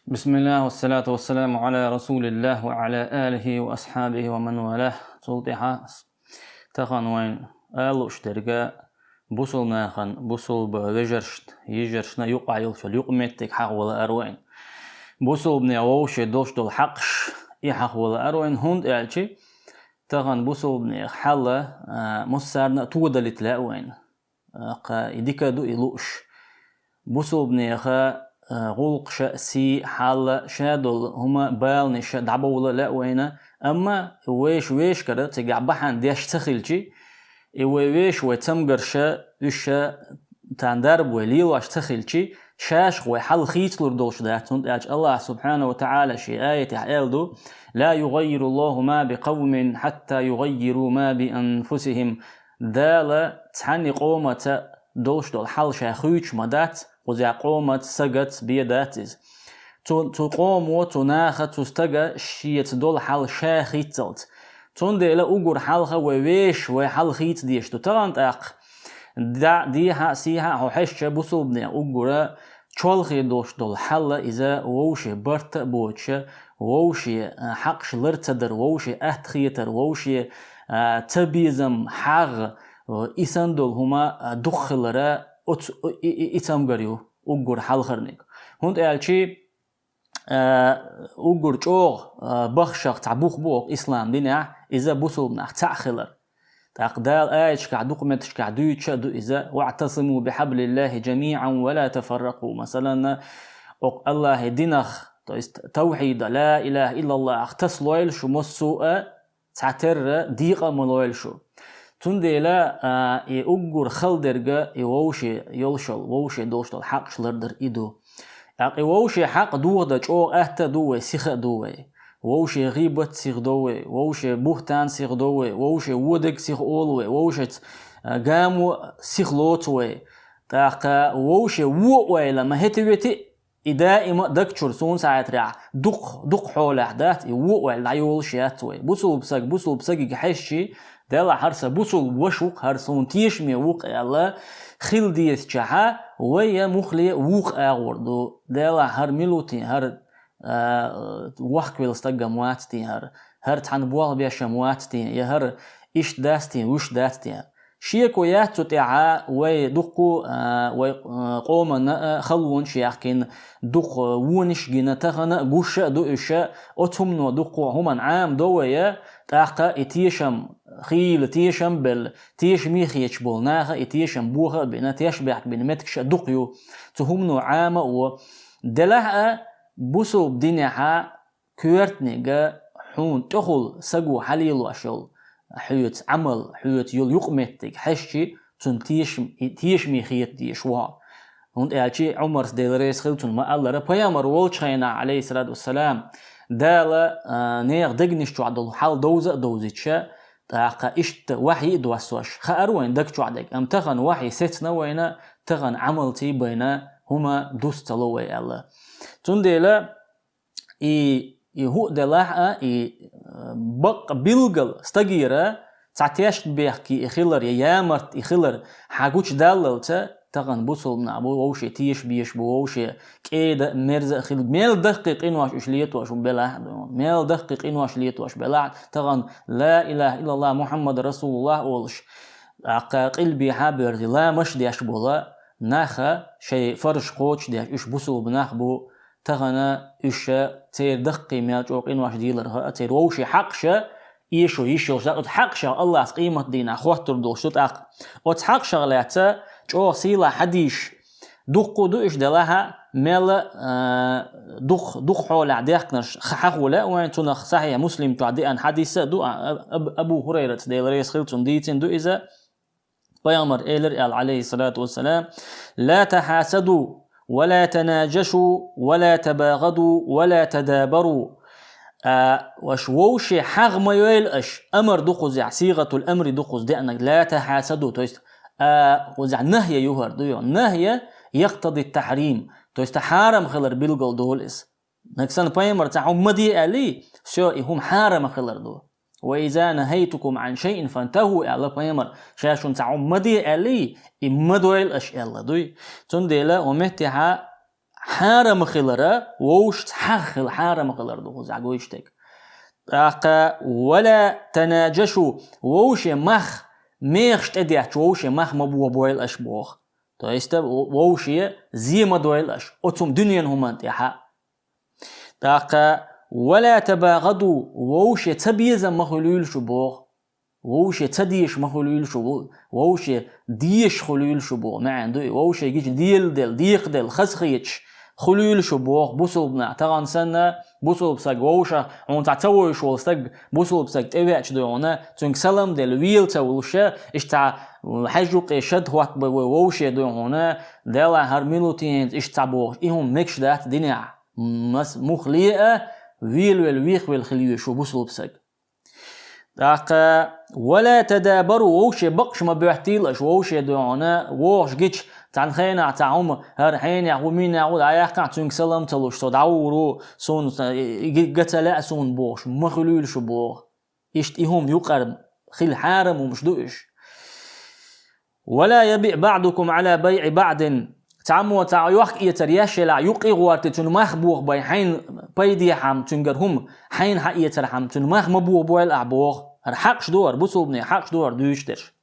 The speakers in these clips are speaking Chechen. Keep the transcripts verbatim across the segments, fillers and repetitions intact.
بسم الله والصلاة والسلام على رسول الله وعلى آله وأصحابه ومن والاه. Цул тӀаьхьа тахан вайн ала лууш дерг бусулба нахана, бусулба вежаршна, йижаршна юкъахь йолчу юкъаметтиг хьахавала ара вайн. Бусулбанех вовше долуш долу хьакъаш и хьахавала ара вайн, хӀунда аьлча тахан бусулбанех хьал а, массарна а тодалийта лаьа вайн. Кха, и дика ду и лууш. Бусулбанеха, а, гӀуллакхаш а, сий, хьал а, ша долу хӀума, баланаш а дӀабовла лаьа вайна, амма вешан вешкара цигахь бахьана деш ца хилчи, и вай вешан, вай цамгарша, уьш а тан дарба вай лелош ца хилчи, шаьш вай хьал хийцалур долуш дац, хӀунда аьлча Аллах субхьана ва таӀала шен аятехь аьлла ду: «لا يغير الله ما بقوم حتى يغيروا ما بأنفسهم». Дала цхьанна къомаца долуш долу хьал ша хуьйцуш ма дац, кхузахь къомаца, сагаца бен дац иза. Цу, цу къомо, цу наха, цу стага шеца долу хьал ша хийццалц. Цундела уггар хьалха вай вешан, вай хьал хийца дезаш ду. Тахана тӀаккха дӀа, дехьа а, сехьа а хьо хьаьжча, бусулбанех уггара чолхе долуш долу хьал а иза вовше барт а боцуша, вовше, а, хьакъаш лар ца дар, вовше аттахетар, вовше, а, цабезам, хьагӀ, а, и санна долу хӀума, а, дукха хилара оцу, и, и, и цамгар ю уггар хьалхарниг. ХӀунда аьлча, а, уггар чӀогӀа, а, бахшах цхьа бух бу оха ислам динехь, иза бусулбанах цхьаъ хилар. ТӀаккха Дала аяташкахь, дукха метташкахь дуьйцуш а ду иза: «واعتصموا بحبل الله جميعا ولا تفرقوا». Масалан, окху Аллахье динах, то есть тавхьида, ла илаха иллаллахах тасалойла шу массо а, цхьатерра декъа а ма лойла шу. Цундела, а, и уггар хала дерг и вовше йолуш йолу, вовше долуш долу хьакъаш лардар и ду. ТӀаккха и вовше хьакъ дохадан чӀогӀа атта а ду вай, сиха а ду вай. Вовше гӀийбат сиха до вай, вовше буьхтан сиха до вай, вовше вон дерг сиха олу вай, вовшеца, а, гамо сиха лоцу вай. ТӀаккха вовше вон ойла ма хӀетте-ветте, и даима а даг чуьра суна схьахетарехь, дукха, дукха хьолехь дац, и вон ойла дӀайолуш яц вай. Бусулба саг, бусулба сагига хьаьжчи, делахь хӀара сан бусулба ваша ву-кх, хӀара суна тешаме ву-кх аьлла, хила дезачохь, вай я муххале вукху агӀор ду. Делахь хӀара мила ву те, хӀара, а, вохкавелла стаг-м вац те хӀара, хӀара цхьана болх беш-м вац те, я хӀара иштта дац те, вуьш дац те. Шеко яц цу тӀехь, вай дуккха, а, вай, а, къоманна а халонаш яьккхина, дукха вонаш гина, тахана а гуш а ду уьш, оцу хӀумано дуккха хӀуманна Ӏамадо вай, тӀаккха и тешам хийла, тешам белла, тешаме хеташ болу наха и тешам боха а бина, тешнабехк бина меттигаш а дукха ю, цу хӀумано Ӏама а во. Делахь а бусулба динехь коьртаниг хьуна тӀехула саго хьалелош йолу хьоьца Ӏамал, хьоьца йолу юкъаметтиг хьаьжчи, цунна тешам-, тешаме хета дезаш ву хьо. ХӀунда аьлча Ӏумарс, Дела реза хила цунна, ма-аллара, пайхамар волчу хенахь, Ӏалайхиссалату вассалам, Дала, а, нехан дегнаш чохь долу хьал довза а довзуьйтуш, тӀаккха иштта вахьйи а доссош, хаьара вайна даг чохь дерг, амма тахана вахьйи сецна вайна, тахана Ӏамалций байна, хӀума дус ца ло вай аьлла. Цундела и, и хӀуъа делахь а, и, э, бакъ билггал стагера цхьа тешнабехк и хилар, я ямарт и хилар хьан гучудаллалца, тахана бусулба нах бу, вовше теша безаш бу, вовше кӀеда а, мерза а хила, мел даккхий къинош уьш летош бу белахь а, мел даккхий къинош летош белахь а, тахана ла илаха иллаллах Мухьаммад расулуллах олуш, тӀаккха къилбехьа а боьрзий, ламаш а деш болу наха шайн фарзаш кхочушдеш, уьш бусулба нах бу, тахана уьш церан даккхий мел чӀогӀа къинош дийларх а, церан вовшийн хьакъаш эшо йиш йолуш дац, оцу хьакъашах Аллас къематдийнахь хоттур долуш ду тӀаккха. Оцу хьакъашах лаьцна чӀогӀа сийлахь хьадисаш дуккха а ду, уьш делахь а, мел а, а, дукха, дукха хьолехь даьхкинарш ха-, хьахо лаьа вайн, цунах Сахьихь Муслим чохь деана хьадис а ду, а, Аб-, Абу Хурайрас, Дела реза хила цунна, дийцина ду иза. Пайхамар элира аьлла, Ӏалайхиссалату вассалам: «لا تحاسدوا ولا تناجشوا ولا تباغضوا ولا تدابروا». А, аша вовше хьагӀ ма йойла аша, амар ду кхузахь, сигъатул амри ду кхуза деанарг, ла тахьасаду, то есть, а, кхузахь нахья ю хӀара ду йо. Нахья якътади тахьрим, то есть хьарам хилар билгал долу иза. Нагахь санна пайхамар цхьа хӀума ма де аьллий, всё, и хӀума хьарам хилар ду. «Ва иза нахайтукум ан шайин фантаху», аьлла пайхамар, ша шуна цхьа хӀума ма де аьллий, и ма дойла аша аьлла дуй. Цундела хӀун меттехьа Хьарам хилара, вовшашца хьагӀ хила хьарам хилар ду хӀу загуйштег. ТӀаккха, «ولا تناجشوا», вовше мах, мехаш тӀедетташ, вовше мах ма бохабойла аша боху. То есть, вовше зе ма дойла аша, оцум дуьнен хӀуман тӀехьа. ТӀаккха, «ولا تباغضوا», вовше ца безам ма хуьлийла шу боху. Вовше ца дезаш ма хуьлийла шу, вовше дезаш хуьлийла шу боху. МаьӀна ду и, вовше гича делла-делла, декхаделла, хазахеташ хуьлийла шу боху бусулба нах. Тахана санна, бусулба саг вовшах, хьуна цхьа ца вовшаш волу стаг, бусулба саг тӀевеача ду хьуна, цуьнга салам делла, вела ца вулуша, иштта цхьа хьаьж юккъе шад хӀоттабай вай вовше ду хьуна, Делахь хӀара мила ву те хӀинца иштта цхьа бохуш, и хӀума мегаш дац динехь. Мас-, муха ле а, велавелла, вехвелла хила везаш ву бусулба саг. ТӀаккха, «ولا تدابروا», вовше бакъаш ма боьттийла аша, вовше ду хьуна, вогӀуш гича, цхьана хенахь цхьа хӀума, хӀара хьенех ву, минех ву, дӀаяьккхахь, цуьнга салам ца луш, со дӀагӀур ву, суна, и, и, га ца лаьа суна бохуш, ма хуьлийла шу боху. Иштта и хӀума юкъара хила хьарам хӀумаш ду уьш. «ولا يبع بعضكم على بيع بعض». Цхьаммо цхьа йохка-эцар еш елахь, юккъе гӀорти цуьнан мах бохабай, хьайна пайдехьама цуьнгара хӀума, хьайна хьаэцархьама цуьнан мах ма бохабойла ахь боху. ХӀара хьакъаш ду хӀара, бусулбане хьакъаш ду хӀара дуьйцуш дерш.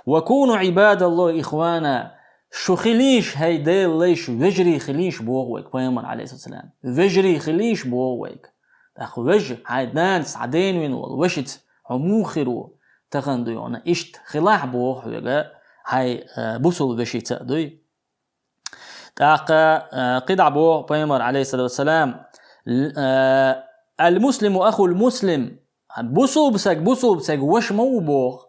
«وكونوا عباد الله إخوانا». Шу хилийша, хӀай Делан лайш, вежарий хилийша боху вайга пайхамар, Ӏалайхиссалам. Вежарий хилийша боху вайга. ТӀаккха вежа, хьайн нанас схьадена вина волу вашица хьо муха хир ву? Тахана ду хьуна, иштта хилахь боху хьоьга, хьайн, э, бусулба вешица а дуй. ТӀаккха, э, кхидӀа боху пайхамар, Ӏалайхиссалату вассалам, л-, э, «المسلم أخو المسلم». Бусулба саг, бусулба саг ваша ма ву боху.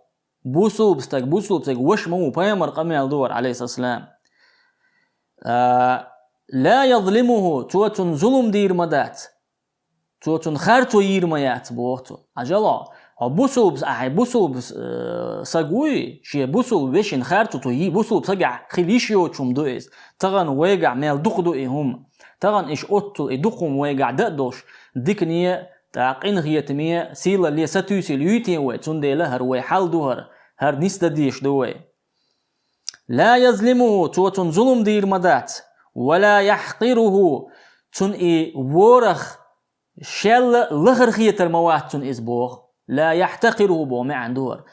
Бусулба стаг, бусулба саг ваша ма ву, пайхамар къамел ду хӀара, Ӏалайхиссалам. А, «لا يظلمه», цо цунна зулам дийр ма дац. Цо цунна харцо йийр ма яц, боху цо. Хьажал хьо, хьо бусулба, ахьа бусулба, э, саг вуй, шен бусулба вешин харцо цо йий, бусулба сагахь хила йиш йоцуш хӀума ду иза. Тахана вайгахь мел дукха ду и хӀума. Тахана иша оццул и дукха хӀума вайгахь дан а долуш, дикане а, тӀаккха къинхетаме а, сийлалле а сатуьйсийла юй те вай, цундела хӀара вай хьал ду хӀара, хӀара нисдан дезаш ду вай. «لا يظلمه», цо цунна зулам дийр ма дац, «ولا يحقره», цунна и ворах шелла лахара хетар ма вац цунна иза боху. «لا يحتقره» боху маьӀна ду хӀара.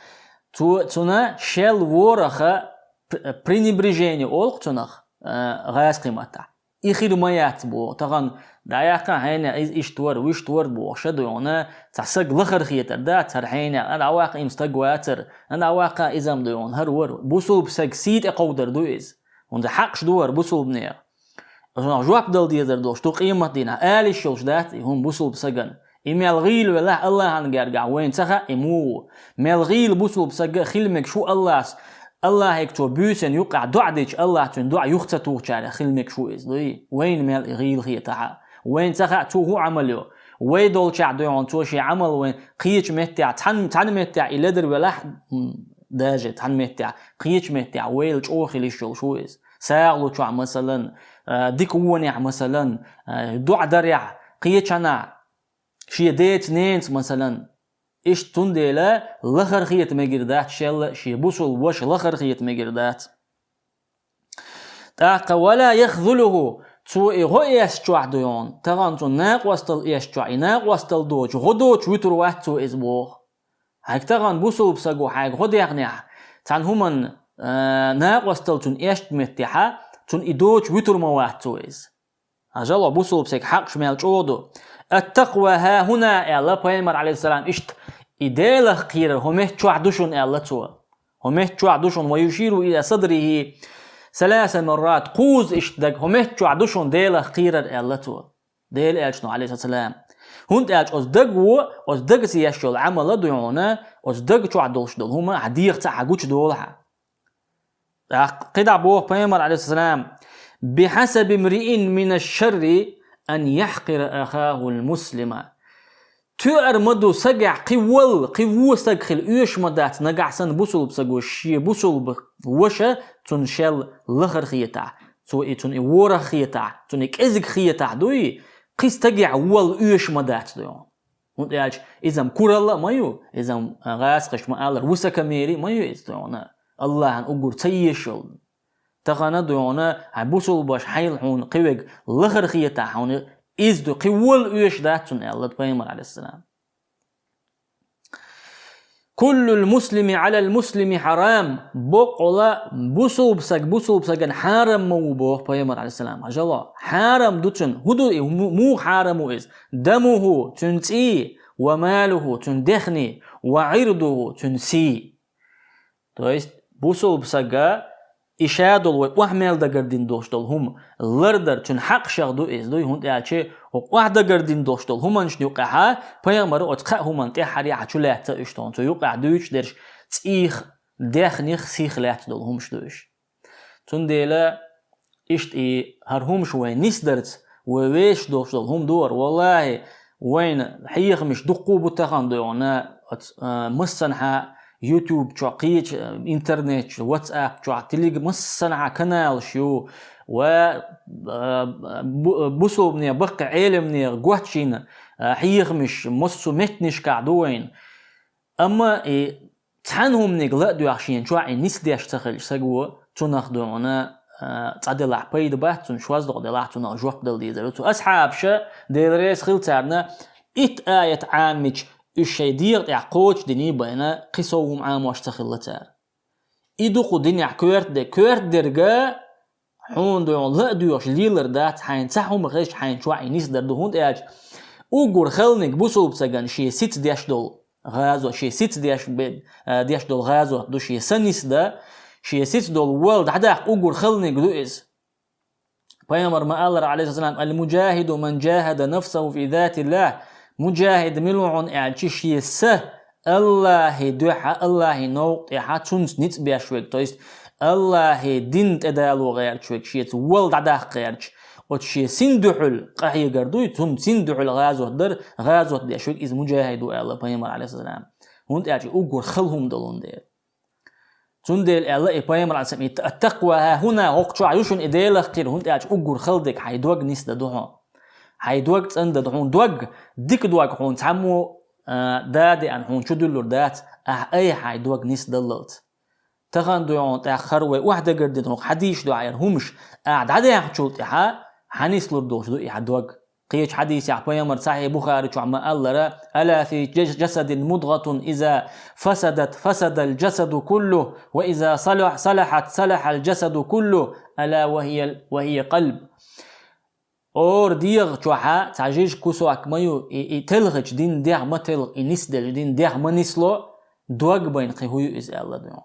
Цо, цунна шелла вораха п-, пренебрежение олу-кх цунах, а, гӀазкхийн маттахь. И хир ма яц боху. Тахана дӀаяьккхина хьенех иза иштта вара, вуьшта вара бохуш а ду хьуна, цхьа саг лахара хетар дац хӀара хьенех, а, дӀаваккха, и-м стаг вацара, а, дӀаваккха, иза-м ду хьуна, хӀара вара. Бусулба саг сий тӀе кховдар ду иза. ХӀунда хьакъаш ду хӀара бусулбанех. Цунах жоп дала дезар долуш ду къематдийнахь, ала йиш йолуш дац и хӀума бусулба сагана. И мел гӀийла велахь Аллахьан гергахь, вайна ца хаьа и муха ву. Мел гӀийла бусулба саг а хила мегаш ву Аллас, Аллахьига цо буьйсанна юккъехь доӀа дича, Аллахь цуьнан доӀа юха ца тухучарех хила мегаш ву иза, дуй? Вайна мел и гӀийла хетахь а. Вайна ца хаьа, цо хӀун Ӏамал йо. Вай долчохь ду хьуна, цо шен Ӏамал вайн кхечу меттехь, цхьана, цхьана меттехь и ледара велахь, м, даже цхьана меттехь, кхечу меттехь вайла чӀогӀа хила йиш йолуш ву иза. СагӀа лучохь, масалан, а, дика вонехь, масалан, а, доӀа дарехь, кхечанхьа, шен деца, ненаца, масалан. Иштта цундела лахара хета мегар дац шелла, шен бусулба ваша лахара хета мегар дац. ТӀаккха «ولا يخذله», цо и гӀо эшначохь ду хьуна, тахана цунна накъосталла эшначохь, и накъосталла доцуш, гӀо доцуш вуьтур вац цо иза боху. Хьайга тахана бусулба саго хьайга гӀо дехнехь, цхьана хӀуманна, а, накъосталла цунна эшначу меттехь, цунна и доцуш вуьтур ма вац цо иза. Хьажал хьо, бусулба саг хьакъаш мел чӀогӀа ду. «التقوى هاهنا», аьлла пайхамар, Ӏалайхиссалам, иштта, и Делах кхерар хӀо меттачохь ду шуна, аьлла цо. ХӀо меттачохь ду шуна, «ويشير إلى صدره ثلاث مرات», кхузза иштта даг, хӀо меттачохь ду шуна Делах кхерар, аьлла цо. Делан элчано, Ӏалайхиссалам. ХӀунда аьлча оцу даго, оцу дагца еш йолу Ӏамал а ду хьуна, оцу даг чохь долуш долу хӀума хьан дегӀаца а хьан гучудолу хьан. ТӀаккха кхидӀа боху пайхамар, Ӏалайхиссалам: «بحسب امرئ من الشر أن يحقر أخاه المسلم». Тоьар ма ду сагехь кхин валла, кхин вон саг хила оьшуш ма дац, нагахь санна бусулба саго шен бусулба ваша цунна шел лахара хетахь, цо и цунна и ворах хетахь, цунна и кӀезиг хетахь дуй, кхин стагехь валла оьшуш ма дац дуй. ХӀунда аьлча иза-м куралла а ма ю, иза-м, а, гӀазкхаша ма-аллара, высокомерие а ма ю иза тхуна. Аллахьан уггар ца езаш йолу. Тахана дуйгӀуна, хьай бусулбаш хьайла хьуна кхивег лахар хетахь хьуна, из ду, кхин вола оьшуш дац цунна, аьлла пайхамар, алейхиссалам. «Куллул муслими алал муслими хьарам». Боккъала бусулб саг бусулб саган хьарам ма ву, боху пайхамар, алейхиссалам. Хьажало, хьарам ду цунна. ХӀун ду и, му-, муха хьарам ву иза? «Дамуху», цуьнан цӀий, «ва малуху», цуьнан дехний, «ва ирдуху», цуьнан сий. То есть, бусулб сага и ша долу вай охьа мел дагардина долуш долу хӀума лардар, цуьнан хьакъ шех ду иза дуй, хӀунда аьлча хӀокху охьа дагардина долуш долу хӀуманаш юкъахьа пайхамар оцу кхаа хӀуманна тӀаьххьара яхьа чу лаьцна уьш, тхуна цу юкъахь дуьйцуш дерш цӀийх, дехних, сих лаьцна долу хӀумаш ду уьш. Цундела иштта и хӀара хӀумаш вай нисдарца, вай вешаш долуш долу хӀума ду хӀара, валлахӀи, вайна хьехамаш дуккха а бу тахана дуйгӀуна, оцу, а, массанхьа YouTube чохь, кхечу, а, интернет чохь, WhatsApp чохь, телег-, массанхьа каналаш ю, ва, а, бу-, бусулбане баккхий Ӏеламнех гочйина, а, хьехамаш массо а меттанашкахь ду вайна. Амма и цхьана хӀуманиг ла а доьгӀна шена чохь и нисдеш ца хилча, саго цунах дуйгӀуна, а, цкъа делахь пайда бац цунна, шозлагӀа делахь цунах жоп дала дезар ду. Цу асхьабаша, Дела реза хила царна, итт аят Ӏамича, уьш шайн дегӀа тӀехь кхочушдиний бен, кхин сов хӀума Ӏамош ца хилла цара. И ду кху динехь коьрта де, коьрта дерг а хьуна дуьйгӀуна ла а доьгӀуш лелар дац, хьайна цхьа хӀума хезча, хьайна чохь и нисдар ду, хӀунда аьлча уггар халаниг бусулб сагана шен сица деш долу гӀазот, шен сица деш бе-, а, деш долу гӀазот ду, шен са нисдан, шен сица долу вола дӀадаккха уггар халаниг ду иза. Пайхамар ма-аллара, алейхиссалам: «Ал-муджахиду ман джахада нафсаху фи затиллах». Муджахид мила ву хьуна аьлча, шен са Аллахьи дуьхьа, Аллахьи новкъа тӀехьа цунца ницкъ беш верг, то есть Аллахьи дин тӀедало гӀерташ верг, шеца вола дӀадаккха гӀерташ, оцу шен син дуьхьал къахьегар дуй, цунна син дуьхьал гӀазот дар, гӀазот деш верг, иза муджахид ву аьлла пайхамар, алейхиссалам. ХӀунда аьлча уггар хала хӀума долун дела. Цундела аьлла и пайхамар, алейхиссалам, и ат-такъва хьуна, хӀокху чохь ю шуна и Делах кхера, хӀунда аьлча уггар хала дерг хьайн дог нисдан ду хьо. Хьайн дог цӀандан ду хьуна, дог, дика дог хьуна цхьаммо, а, да деана хьуна чу дуьллур дац, ахь айхьа хьайн дог нисдаллалц. Тахана дуй хьуна тӀаккха хӀара вай охьадагардина хӀокху хьадийш ду хьайра хӀумаш, ахь дӀадаьхначул тӀаьхьа хьан нислур долуш ду и хьан дог. Кхечу хьадийсехь пайхамар Сахьихь Бухари чохь ма-аллара: «Ала фи джас-, джасадин мудгъатун, иза фасадат, фасадал джасаду куллу, ва иза салах-, салахат, салахал джасаду куллу, ала ва хия, ва хия къалб». Ора дегӀа чохьа цхьа жижиг кусок ма ю, и, и телхачу дин дегӀ ма телха, и нисделчу дин дегӀ ма нисло, дог байна кхин хӀун ю иза аьлла ду.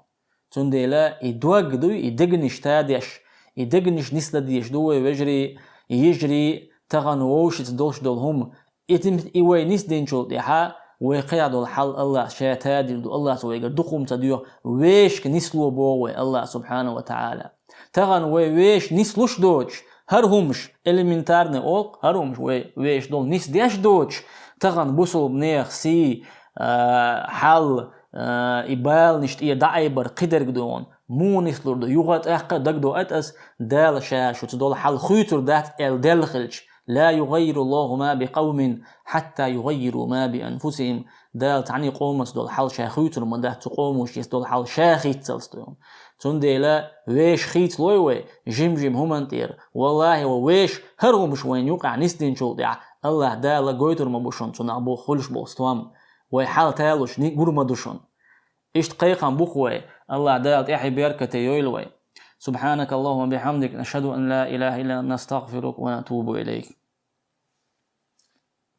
Цундела и дог дуй, и дегнаш тадеш, и дегнаш нисдан дезаш ду вай вежарий, и йижарий, тахана вовшашца долуш долу хӀума. И тим-, и вай нисдинчул тӀаьхьа вай кхидӀа долу хьал Аллахьа ша тадийр ду, Аллахьа вайгара дукха хӀума ца доьху, вешка нисло боху вай Аллахь субхьанаху ва таӀала. Тахана вай вешка нислуш доцуш, хӀара хӀумаш, элементарный олу, хӀара хӀумаш вай вешка долу нисдеш доцуш, тахана бусулбанех сий, а, хьал, а, и баланаш тӀера дӀаайбар кхидерг ду хьуна. Муха нислур ду, юха тӀаккха а дагадоуьйту ас, Дала ша шуьца долу хьал хуьйцур дац аьлла делла хилча: «Ла югаййируллаху ма би къавмин, хьатта югаййиру ма би анфусихим». Дала цхьанний къомаца долу хьал ша хуьйцур ма дац, цу къомо шеца долу хьал ша хийццалц ду хьуна. Цундела вешка хийцалой вай жим-жим хӀуманна тӀера. Валлахьи, вай вешка хӀара хӀумаш вайна юкъахь нисдинчул тӀаьхьа Аллахь Дала гойтур ма бу шуна цунах боху хуьлуш болу стом. Вай хьал талуш ни-, гур ма ду шуна. Иштта кхайкхам бу-кх вай, Аллахь Дала тӀаьхье беркате йойла вай. Субхьанакаллахумма бихьамдик, нашхаду ан ла илаха илла анта, настагъфирука ва натубу илайк.